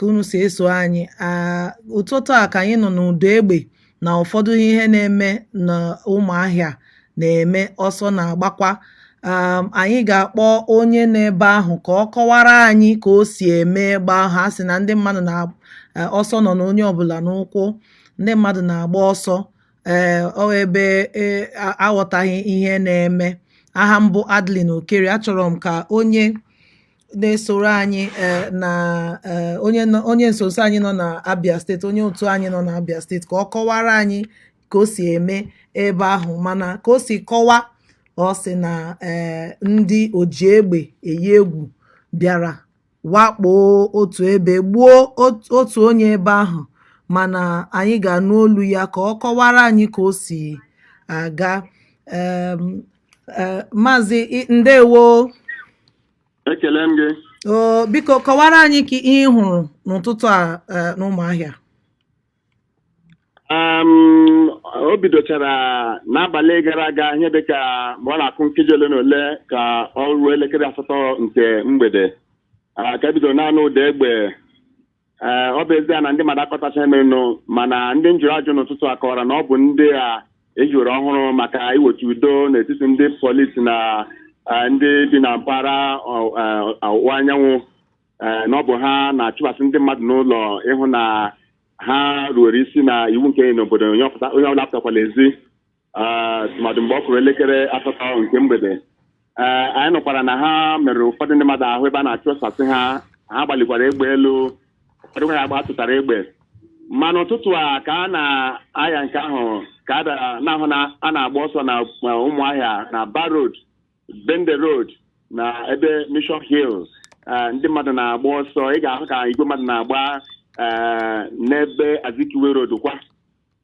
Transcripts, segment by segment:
Ka unu si eso anyị ụtụtụ a, ka anyị nọ n'ụda egbe na ụfọdụ ihe na-eme na Ụmụahịa na-eme ọsọ na-agbakwa. Anyị ga-akpọ onye n'ebe ahụ ka ọ kọwara anyị ka o si eme ebe ahụ. A sị na ndị mmadụ na ọsọ nọ na onye ọbụla n'ụkwụ, ndị mmadụ na-agba ọsọ. Ee, ọ ebe aghọtaghị ihe na-eme. Aha m bụ Adeline Okere. Achọrọ m ka onye na-esoro anyị na onye nsonso anyị nọ na Abia Steeti, onye otu anyị nọ na Abia Steeti, ka ọ kọwara anyị ka o si eme ebe ahụ. Mana ka o si kọwa, ọ sị na ndị oji egbe eyi egwu bịara wakpo otu ebe, gbuo otu onye ebe ahụ. Mana anyị ga-anụ olu ya ka ọ kọwara anyị ka o si aga. Maazị, ndewo. Ekele m gị. O biko, kọwara anyị ka ihe ị hụrụ n'ụtụtụ a n'Ụmụahịa. O bidochara n'abalị gara aga, ihe dịka mgbe ọ na-akụ nkeji ole na ole ka ọ ruo elekere 8 nke mgbede, ka e bidoro naanị ụda egbe. Ọ bụ ezie na ndị mmadụ akọtacha emerenụ, mana ndị njụrụ ajụ n'ụtụtụ a kọwara na ọ bụ ndị a ejiwere ọhụrụ maka iweta udo n'etiti ndị polisi na ndị bi na mpaghara ọwụwa anyanwụ, na ọ bụ ha na-achụbasị ndị mmadụ n'ụlọ ịhụ na ha ruwere isi na iwu nke n'obodo, onye ọbụla apụtakwala ezi, tụmadụ mgbe ọ kụrụ elekere 8 nke mgbede. Ee, anyị nụkwara na ha merụrụ ụfọdụ ndị mmadụ ahụ ebe a na-achụsasị ha. Ha gbalikwara egbe elu, ụfọdụ ha agba tụtara egbe. Mana ụtụtụ a ka a na-aya nke ahụ, ka a bịara na-ahụ na a na-agba ọsọ na Ụmụahịa, na Aba Road, Bende Road na ebe Mission Hill. Ndị mmadụ na-agba ọsọ. Ị ga-ahụ ka igwe mmadụ na-agba n'ebe Azikiwe Road kwa.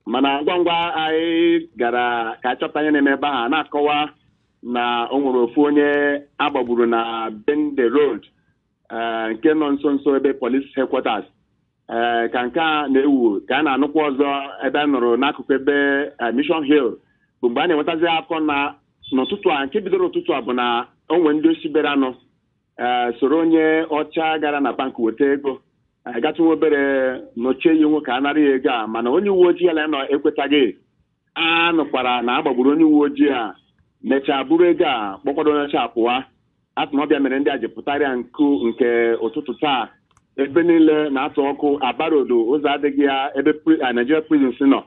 Mana ngwa ngwa anyị gara ka achọpụta ihe na-eme ebe ahụ, a na-akọwa na o nwere ofu onye agbagburu na Bende Road, nke nọ nso nso ebe police headquarters. Ee, ka nke a na-ewu, ka a na-anụkwa ọzọ ebe a nụrụ n'akụkụ ebe Mission Hill, bụ mgbe a na-enwetazi akọ na n'ụtụtụ a, nke bidoro ụtụtụ a, bụ na o nwere ndị osi bịara nụ soro onye ọcha gara na bank weta ego, gatụ nwa obere nọchie ya onwe ka a nara ya ego a, mana onye uwe ojii ya nọ ekwetaghị. A nụkwara na a gbagburu onye uwe ojii a, mechaa buru ego a, kpọkwado onye ọcha pụwa. Atụ na ọbịa mere ndị a ji pụtarịa nkụ nke ụtụtụ taa. Ebe niile na-atụ ọkụ. Aba Road, ụzọ adịghị ya ebe Nigeria Prisons nọ.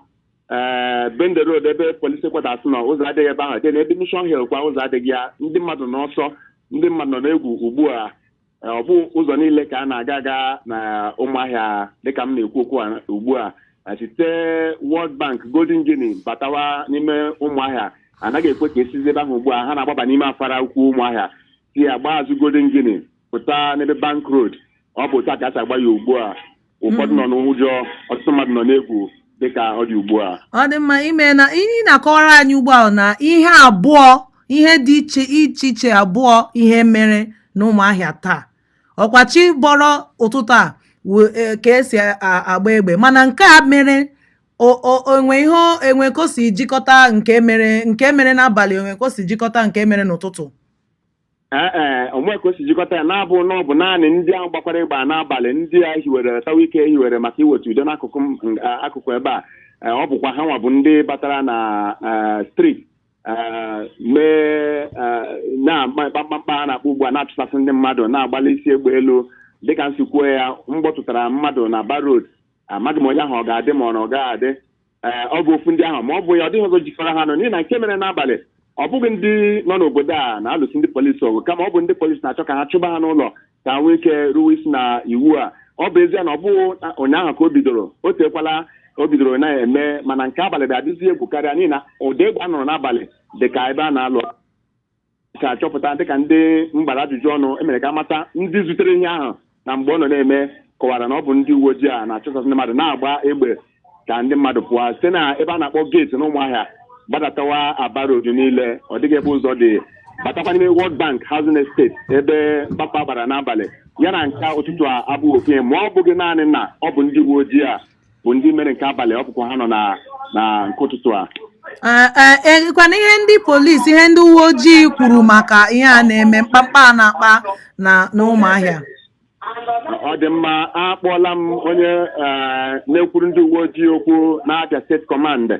Ee, Bende Road, ebe police headquarters nọ, ụzọ adịghị ebe ahụ dị. Na ebe Mission Hill kwa, ụzọ adịghị ya. Ndị mmadụ n'ọsọ, ndị mmadụ nọ n'egwu ugbu a. Ọ bụ ụzọ niile ka a na-aga aga na Ụmụahịa dịka m na-ekwu okwu a ugbu a. Site World Bank, Golden Guinea, batawa n'ime Ụmụahịa, anaghị ekwe ka esizi ebe ahụ ugbu a. Ha na-agbaba n'ime afara ukwu Ụmụahịa, si ya gbaa azụ Golden Guinea, pụta n'ebe Bank Road. Ọ bụ otu a ka a si agba ya ugbu a. Ụfọdụ nọ n'ụjọ, ọtụtụ mmadụ nọ n'egwu dịka ọ dị ugbu a. Ọ dị mma. Ime na ihe ị na-akọwara anyị ugbu a na ihe abụọ, ihe dị iche iche iche abụọ, ihe mere n'Ụmụahịa taa. Ọkwa chi bọrọ ụtụtụ a ka esi agba egbe, mana nke a mere onwe ihe enwe ka o si jikọta nke mere n'abalị, onwe ka o si jikọta nke mere n'ụtụtụ? Ee, onwe ka o si jikọta ya. Na-abụ na ọ bụ naanị ndị ahụ gbakwara ịgba n'abalị, ndị a hiwere tawa ike hiwere maka iweta udo n'akụkụ akụkụ ebe a. Ọ bụkwa ha nwa bụ ndị batara na street mee na-akpa mkpamkpa a na-akpọ ugbu a, na-achụsasị ndị mmadụ, na-agbalị isi egbe elu. Dịka m si kwuo ya, mgbọ tụtara mmadụ na Aba Road. Amaghị m onye ahụ ọ ga-adị ma ọ na ọ gaghị adị. Ee, ọ bụ ofu ndị ahụ, ma ọ bụ ya ọ dịghị ọzọ jikọrọ ha nọ, n'ihi na nke mere n'abalị, ọ bụghị ndị nọ n'obodo a na-alụsi ndị polisi ọgụ, kama ọ bụ ndị polisi na-achọ ka ha chụba ha n'ụlọ ka ha nwee ike ruwe isi na iwu a. Ọ bụ ezie na ọ bụghị ụnyaahụ ka o bidoro, o teekwala o bidoro na-eme, mana nke abalị ga-adịzi egwu karịa, n'ihi na ụda egwu a nụrụ n'abalị dị ka ebe a na-alụ ka achọpụta. Dịka ndị mgbara ajụjụ ọnụ emere ka amata, ndị zutere ihe ahụ na mgbe ọ nọ na-eme kọwara na ọ bụ ndị uwe ojii a na-achụsasị ndị mmadụ, na-agba egbe ka ndị mmadụ pụọ site na ebe a na-akpọ gate n'Ụmụahịa gbadatawa Aba Road niile. Ọ dịghị ebe ụzọ dị. Batakwa n'ime World Bank Housing Estate ebe mkpakpa gbara n'abalị ya na nke ụtụtụ a abụghị ofu ihe, ma ọ bụghị naanị na ọ bụ ndị uwe ojii a bụ ndị mere nke abalị, ọ bụkwa ha nọ na nke ụtụtụ a. Ee, kwana ihe ndị polisi, ihe ndị uwe ojii kwuru maka ihe a na-eme, mkpamkpa a na-akpa na n'Ụmụahịa? Ọ dị mma. Akpọọla m onye na-ekwuru ndị uwe ojii okwu na Abia State Command,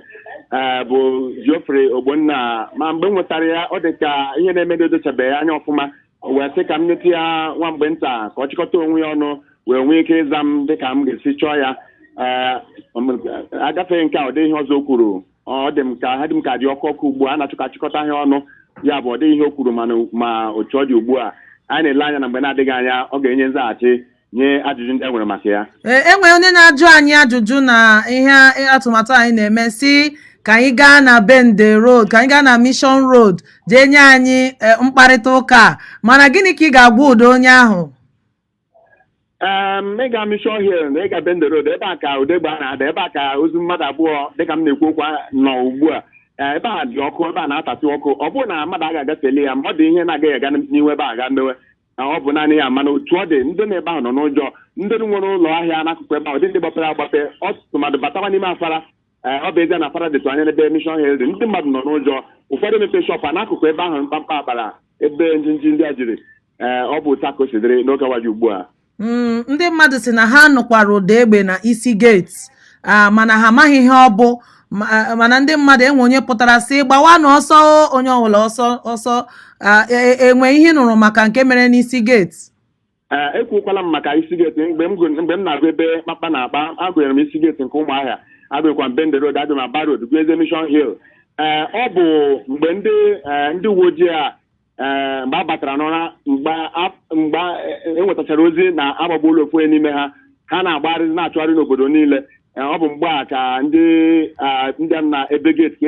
bụ Geoffrey Ogbonna, ma mgbe m nwetara ya, ọ dị ka ihe na-eme ndị edochabeghị anya ọfụma, wee sị ka m nyetụ ya nwa mgbe nta ka ọ chịkọta onwe ya ọnụ wee nwee ike ịza m dịka m ga-esi chọọ ya. Agafeghị nke a, ọ dịghị ihe ọzọ o kwuru. Ọ dị m ka ha dị m ka dị ọkụ ọkụ ugbu a, a na-achọ ka achịkọta ihe ọnụ ya bụ ọ dịghị ihe o kwuru. Mana ma otu ọ dị ugbu a, anyị na-ele anya na mgbe na-adịghị anya ọ ga-enye nzaghachi nye ajụjụ ndị e nwere maka ya. Ee, enwe onye na-ajụ anyị ajụjụ na ihe atụmatụ anyị na-eme, si ka anyị gaa na Bende Road, ka anyị gaa na Mission Road jee nye anyị mkparịta ụka a. Mana gịnị ka ị ga-agwa ụdị onye ahụ? Ịga Mission Hill na ịga Bende Road, ebe a ka ụda egbe a na-ada, ebe a ka ozu mmadụ 2, dịka m na-ekwu okwu, nọ ugbu a. Ebe a dị ọkụ, ebe a na-atatụ ọkụ. Ọ bụrụ na mmadụ agaghị agafeli ya, ma ọ dị ihe na-agaghị aga n'ihu ebe a ga mewe na ọ bụ naanị ya. Mana otu ọ dị, ndị nọ ebe ahụ nọ n'ụjọ. Ndị nwere ụlọ ahịa n'akụkụ ebe ahụ dị, ndị gbapere agbape, ọtụtụ mmadụ batawa n'ime afara. Ee, ọ bụ ezie na afara dịtụ anya n'ebe Mission Hill dị, ndị mmadụ nọ n'ụjọ. Ụfọdụ mepe shop a n'akụkụ ebe ahụ mkpamkpa akpara, ebe njinji ndị a jiri. Ee, ọ bụ otu a ka o si dịrị n'oge awa dị ugbu a. Ndị mmadụ si na ha nụkwara ụda egbe na isi gate, mana ha amaghị ihe ọ bụ. Mana ndị mmadụ, enwe onye pụtara sị gbawa na ọsọ, onye ọbụla ọsọ ọsọ. Enwe ihe ị nụrụ maka nke mere n'isi gate? Ee, ekwukwala m maka isi gate mgbe m na-agụ ebe mkpakpa na-akpa. Agụnyere m isi gate nke Ụmụahịa, agụnyekwa m Bende Road, agụnyere m Aba Road, gụezie Mission Hill. Ee, ọ bụ mgbe ndị uwe ojii a, ee, mgbe a batara n'ụra, mgbe enwetachara ozi na agbagbuola ofu onye n'ime ha, ha na-agbagharịzi, na-achụgharị n'obodo niile. Ee, ọ bụ mgbe a ka ndị a na ebe gate ka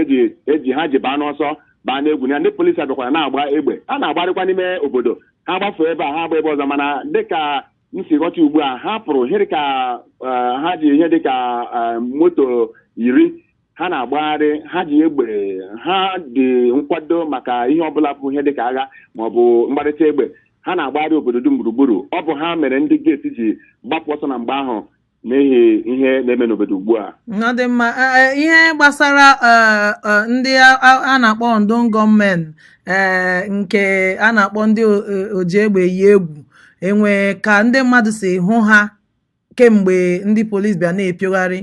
eji ha ji baa n'ọsọ, baa n'egwu ya. Ndị polisi abịakwara na-agba egbe, ha na-agbarịkwa n'ime obodo, ha gbafee ebe a, ha agba ebe ọzọ. Mana dịka m si ghọta ugbu a, ha pụrụ ihe dịka ha ji ihe dịka moto 10, ha na-agbagharị, ha ji egbe, ha dị nkwado maka ihe ọbụla bụ ihe dịka agha ma ọ bụ mgbarịta egbe. Ha na-agbagharị obodo dum gburugburu. Ọ bụ ha mere ndị gate ji gbapụ ọsọ na mgbe ahụ n'ihi ihe na-eme n'obodo ugbu a. Ọ dị mma. Ihe gbasara ndị a na-akpọ unknown gunmen, nke a na-akpọ ndị oji egbe yi egwu, enwe ka ndị mmadụ si hụ ha kemgbe ndị polisi bịa na-epiogharị?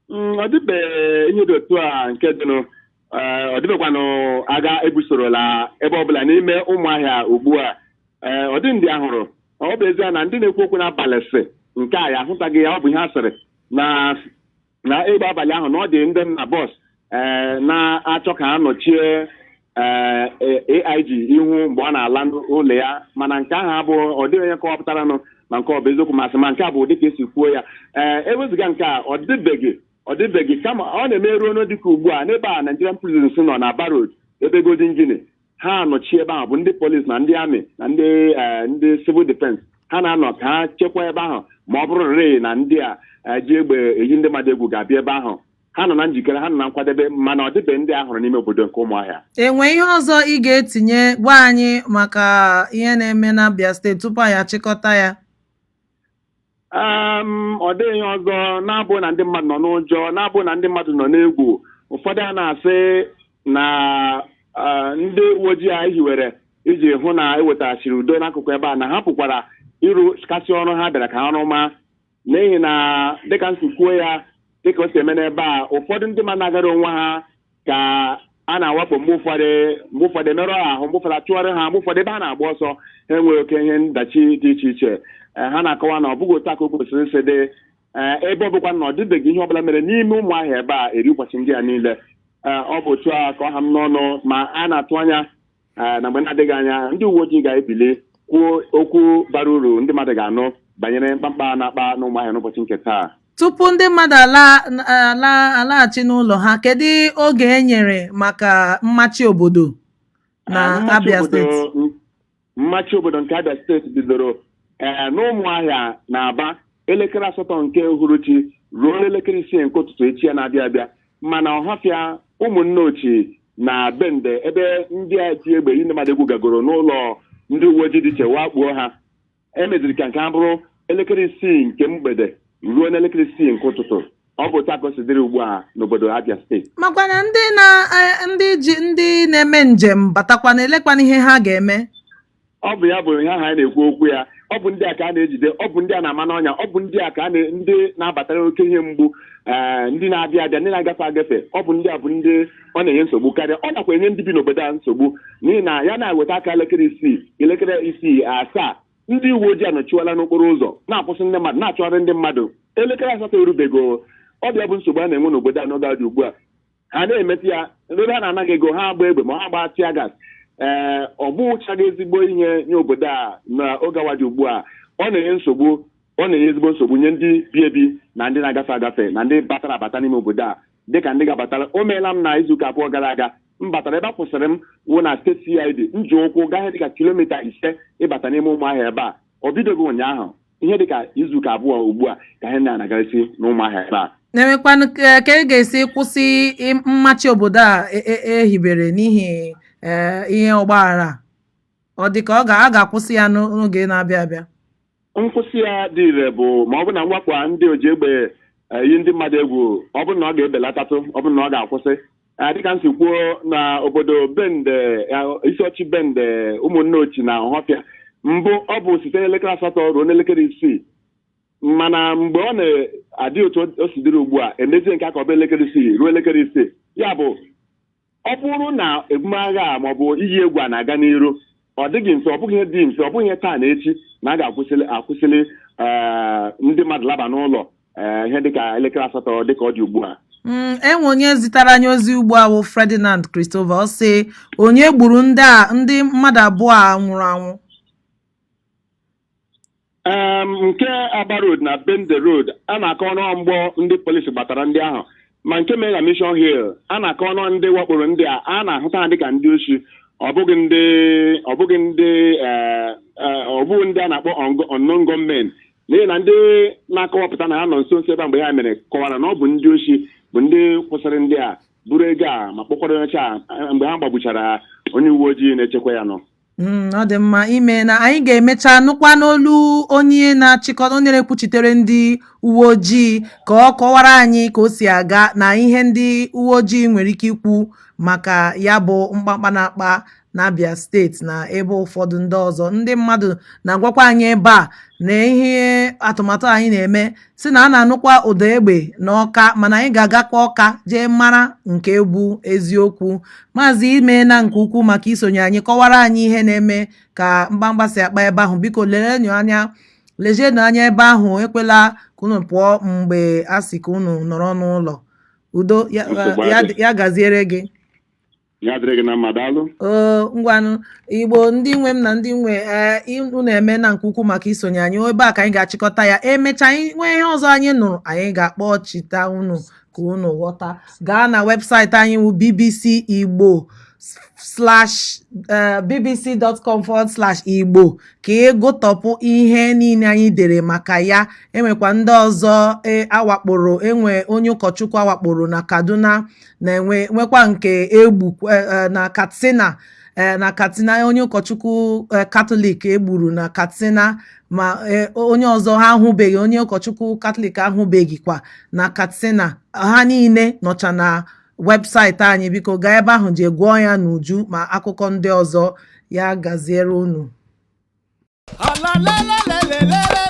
Ọ dịbeghị ihe dị otu a nke dịnụ. Ọ dịbekwanụ agha ebusorola ebe ọbụla n'ime Ụmụahịa ugbu a. Ee, ọ dị ndị ahụrụ. Ọ bụ ezie na ndị na-ekwu okwu n'abalị sị nke a ya ahụtaghị ya, ọ bụ ihe a sịrị na egbe abalị ahụ na ọ dị ndị na bus, ee, na-achọ ka ha nọchie, ee, AIG ihu mgbe ọ na-ala n'ụlọ ya. Mana nke ahụ abụ ọ dịghị onye kọwapụtaranụ ma nke ọ bụ eziokwu, masị ma nke a bụ dịka esi kwuo ya. Ee, ewezụga nke a, ọ dịbeghị, ọ dịbeghị. Kama ọ na-eme ruo n'dịka ugbu a n'ebe a Nigerian Prisons nọ na Aba Road, ebe Golden Guinea, ha anọchi ebe ahụ bụ ndị polisi na ndị army na ndị civil defense. Ha na-anọ ka ha chekwaa ebe ahụ ma ọ bụrụ rịị na ndị a ji egbe eyi ndị mmadụ egwu ga-abịa ebe ahụ. Ha nọ na njikere, ha nọ na nkwadebe, mana ọ dịbe ndị a hụrụ n'ime obodo nke Ụmụahịa. Enwe ihe ọzọ ị ga-etinye gwa anyị maka ihe na-eme na Abia Steeti tupu anyị achịkọta ya? Ọ dịghị ihe ọzọ na-abụ na ndị mmadụ nọ n'ụjọ, na-abụ na ndị mmadụ nọ n'egwu. Ụfọdụ a na-asị na ndị uwe ojii a hiwere iji hụ na ewetaghachiri udo n'akụkụ ebe a, na ha pụkwara ịrụ kasị ọrụ ha bịara ka ha rụma, n'ihi na dịka m si kwuo ya, dịka o si eme n'ebe a, ụfọdụ ndị mmadụ na-agara onwe ha ka a na-awakpo mgbe ụfọdụ, mgbe ụfọdụ emerụ ha ahụ, mgbe ụfọdụ achụgharị ha, mgbe ụfọdụ ebe ha na-agba ọsọ ha enweghị oke ihe ndachi dị iche iche. Ee, ha na-akọwa na ọ bụghị otu a ka o kwesịrị isi dị. Ee, ebe ọ bụkwa na ọ dịbeghị ihe ọbụla mere n'ime Ụmụahịa ebe a eri ụbọchị ndị a niile. Ee, ọ bụ otu a ka ọ ha m n'ọnụ, ma a na-atụ anya, ee, na mgbe na-adịghị anya ndị uwe ojii ga-ebili kwuo okwu bara uru ndị mmadụ ga-anụ banyere mkpamkpa na-akpa n'Ụmụahịa n'ụbọchị nke taa. Tupu ndị mmadụ ala alaghachi n'ụlọ ha, kedu oge e nyere maka mmachi obodo na Mmachi Abia obodo Steeti? Mmachi obodo nke Abia Steeti bidoro, ee, n'Ụmụahịa na Aba elekere 8 nke uhuruchi ruo elekere 6 nke ụtụtụ echi ya na-abịa abịa. Mana Ọhafịa, Ụmụnneochi na Bende, ebe ndị a ji egbe yi ndị mmadụ egwu gagoro n'ụlọ ndị uwe ojii dị iche wakpuo ha, emeziri ka nke ha bụrụ elekere 6 nke mgbede ruo n'elekere 6 nke ụtụtụ. Ọ bụ otu a ka o si dịrị ugbu a n'obodo Abia Steeti. Makwa na ndị na ndị ji ndị na-eme njem batakwa na elekwana ihe ha ga-eme. Ọ bụ ya bụ ihe ahụ anyị na-ekwu okwu ya. Ọ bụ ndị a ka a na-ejide, ọ bụ ndị a na-ama n'ọnya, ọ bụ ndị a ka ndị na-abatara oke ihe mgbu, ee, ndị na-abịa abịa, ndị na-agafe agafe. Ọ bụ ndị a bụ ndị ọ na-enye nsogbu karịa. Ọ nakwa enye ndị bi n'obodo a nsogbu, n'ihi na ya na-eweta aka elekere 6, elekere 6, 7, ndị uwe ojii anọchiwala n'okporo ụzọ na-akwụsị ndị mmadụ, na-achọgharị ndị mmadụ. Elekere 8 erubego. Ọ bịa bụ nsogbu a na-enwe n'obodo a n'oge a dị ugbu a. Ha na-emetụ ya ebe ha na-anaghị ego, ha agba egbe ma ha gbaa tear gas. Ee, ọ bụchaghị ezigbo ihe nye obodo a n'oge awa dị ugbu a. Ọ na-enye nsogbu, ọ na-enye ezigbo nsogbu nye ndị bi ebi na ndị na-agafe agafe na ndị batara abata n'ime obodo a, dịka ndị ga-abatara. O meela m na izuụka 2 gara aga m batara ebe a, kwụsịrị m wụ na steeti CID. M ji ụkwụ gaa ihe dịka kilomita 5 ịbata n'ime Ụmụahịa ebe a. Ọ bidoghị ụnyaahụ, ihe dịka izuụka 2 ugbu a ka ihe na-anagarịsị n'Ụmụahịa ebe a. Na-enwekwanụ ka e ga-esi kwụsị mmachi obodo a ehibere n'ihi ihe ọgbaghara a? Ọ dị ka ọ ga a ga-akwụsị ya n'oge na-abịa abịa? Nkwụsị ya dị ire bụ ma ọ bụ na mwakpo a ndị oji egbe eyi ndị mmadụ egwu, ọ bụrụ na ọ ga-ebelatatụ, ọ bụrụ na ọ ga-akwụsị. Dịka m si kwuo, na obodo Bende, Isuochi, Bende, Ụmụnneochi na Ọhafịa, mbụ ọ bụ site n'elekere 8 ruo n'elekere 6, mana mgbe ọ na-adị otu o si dịrị ugbu a, emezie nke a ka ọ bụ elekere 6 ruo elekere 5. Ya bụ, ọ bụrụ na ebumagha a maọbụ iyi egwu a na-aga n'iru, ọ dịghị mfe, ọ bụghị ihe dị mfe, ọ bụghị ihe taa na echi na a ga-akwụsịlị akwụsịlị ndị mmadụ laba n'ụlọ ihe dịka elekere 8 dịka ọ dị ugbu a. Enwe onye zitere anyị ozi ugbu a wụ Ferdinand Christopher. Ọ sị, onye gburu ndị a, ndị mmadụ abụọ a nwụrụ anwụ? Nke Aba Road na Bende Road, a na-akọ ọnụ mgbọ ndị polisi gbatara ndị ahụ, ma nke mere na Mission Hill, a na-akọ ọnụ ndị wakporo ndị a, a na-ahụta ha dịka ndị oshi. Ọ bụghị ndị ọ bụghị ndị a na-akpọ unknown gunmen, n'ihi na ndị na-akọwapụta na ha nọ nso nso ebe a mgbe ha mere kọwara na ọ bụ ndị oshi bụ ndị kwụsịrị ndị a, buru ego a ma kpọkwara onye ọcha a mgbe ha gbagbuchara onye uwe ojii na-echekwa ya nọ. Ọ dị mma ime na anyị ga-emecha nụkwa n'olu onye na-achịkọta, onye na-ekwuchitere ndị uwe ojii, ka ọ kọwara anyị ka o si aga na ihe ndị uwe ojii nwere ike ikwu maka ya bụ mkpamkpa na-akpa n'Abia Steeti na ebe ụfọdụ ndị ọzọ. Ndị mmadụ na-agwakwa anyị ebe a na ihe atụmatụ anyị na-eme si na a na-anụkwa ụda egbe n'Ọka, mana anyị ga-agakwa Ọka jee mara nke bụ eziokwu. Maazị, imeela nke ukwuu maka isonye anyị, kọwara anyị ihe na-eme, ka mkpamkpa si akpa ebe ahụ. Biko lerenụ anya, lezienụ anya ebe ahụ, ekwela ka unu pụọ mgbe a sị ka unu nọrọ n'ụlọ. Udo ya. Nsogbu ya. adị. Ya gaziere gị. Ya dịrị gị na mma, daalụ. Oo, ngwanụ. Igbo ndị nwe m na ndị nwe, ee, unu eme na nke ukwuu maka isonye anyị. Ebe a ka anyị ga-achịkọta ya. Emechaa, anyị nwee ihe ọzọ anyị nụrụ, anyị ga-akpọchita unu ka unu ghọta. Gaa na webụsaịtị anyị wụ BBC Igbo slash bbc.com/igbo ka ị gụtọpụ ihe niile anyị dere maka ya. Enwekwa ndị ọzọ awakporo, enwe onye ụkọchukwu awakporo na Kaduna, na-enwe nwekwa nke egbu na Katsina, na Katsina, onye ụkọchukwu Katọlik egburu na Katsina, ma onye ọzọ ha ahụbeghị, onye ụkọchukwu Katọlik ahụbeghịkwa na Katsina. Ha niile nọcha na webụsaịtị anyị. Biko gaa ebe ahụ jee gụọ ya n'uju ma akụkọ ndị ọzọ. Ya gaziere unu. Ala la la la la la.